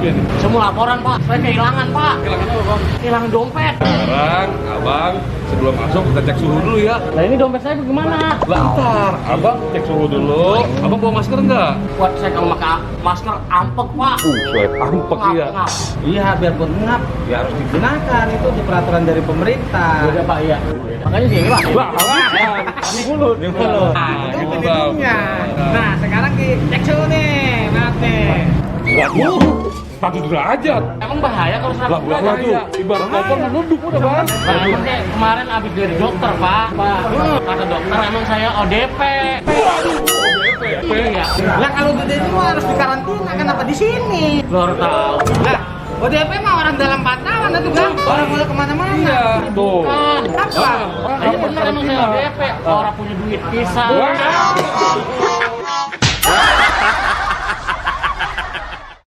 dia nih? Saya mau laporan Pak, saya kehilangan Pak. Kehilangan apa bang? Kehilangan dompet. Sekarang abang sebelum masuk kita cek suhu dulu ya. Nah ini dompet saya bagaimana? Lah ntar abang cek suhu dulu. Abang bawa masker enggak? Buat saya kalau pakai masker ampek Pak. Saya ampek ya. Ngap. Iya, biarpun ngap, ya harus digunakan. Itu di peraturan dari pemerintah. Udah Pak, iya. Makanya sini Pak. Wah, Ini mulut. Ini mulut. Ah, Itu gitu, pelindungnya. Bang. Nah, sekarang cek suhu nih. Maaf nih. Waduh, 1 derajat. Emang bahaya kalau Lah, 100 lah tuh. Ibarat motor menunduk udah bang. Nah, emang saya kemarin habis dari dokter Pak. Kata dokter emang saya ODP. Iya. Lah kalau gede itu harus dikarantina, kenapa di sini? Baru tahu. Lah, ODP mah orang dalam pantauan itu bang. Orang boleh kemana-mana. Iya, tuh. Kan. Apa? Iya bener emang saya ODP. Orang punya duit pisah. Wah.